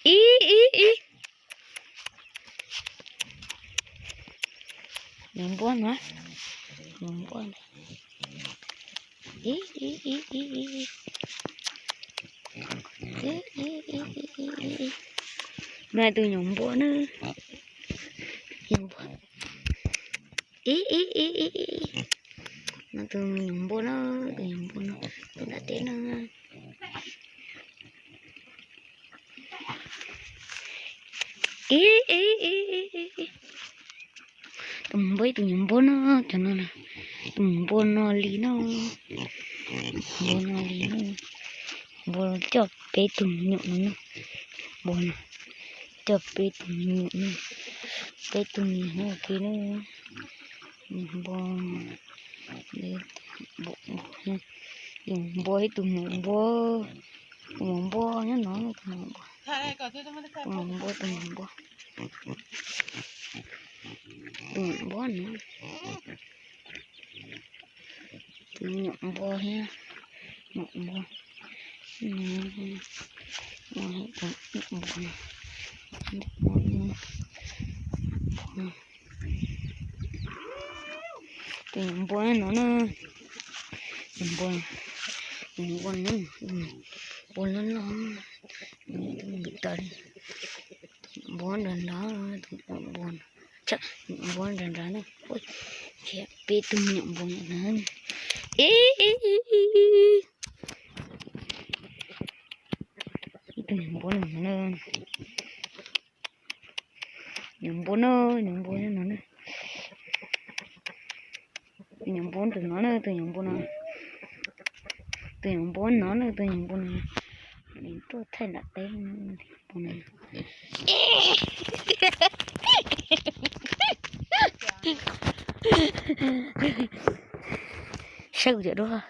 Ib ib ib. Nyuam npua no. Nyuam npua no. Ib ib ib ib ib. Ib ib ib ib ib. No tus nyuam npua na. Nyuam npua. Ib ib ib ib ib. No tus nyuam npua na, tus nyuam npua no, tus nram teb no. Ib ib ib ib ib. Tus nyuam npua, ib tus nyuam npua no, cov no na. Tus nyuam npua no li no. Npua no li no. Npua coj peb tug me nyuam no na. Npua no coj peb tug me nyuam no. Peb tug me nyuam no ua ke na. Npua, tus nyuam npua, ib tug nyuam npua. Tus nyuam npua nyob no, tus nyuam npua. Tus nyuam npua, tus nyuam npua. Tus nyuam npua no. Tus nyuam npua thiab. Nyuam npua. Nyuam npua. Tus nyuam npua no na. Nyuam npua, nyuam npua no, npua loj loj, tawv li. Nyuam npua nrad nrad, tus nyuam npua, nyuam npua nrad nrad na. Peb tug nyuam npua na. Ib ib ib ib. Ib tug nyuam npua no na. Nyuam npua no, nyuam npua no na. Tus nyuam npua tus no na, tus nyuam npua no. Tus nyuam npua no na, tus nyuam npua no. Nws tuaj thaij nram teb npua no. Saib kuv cov duab.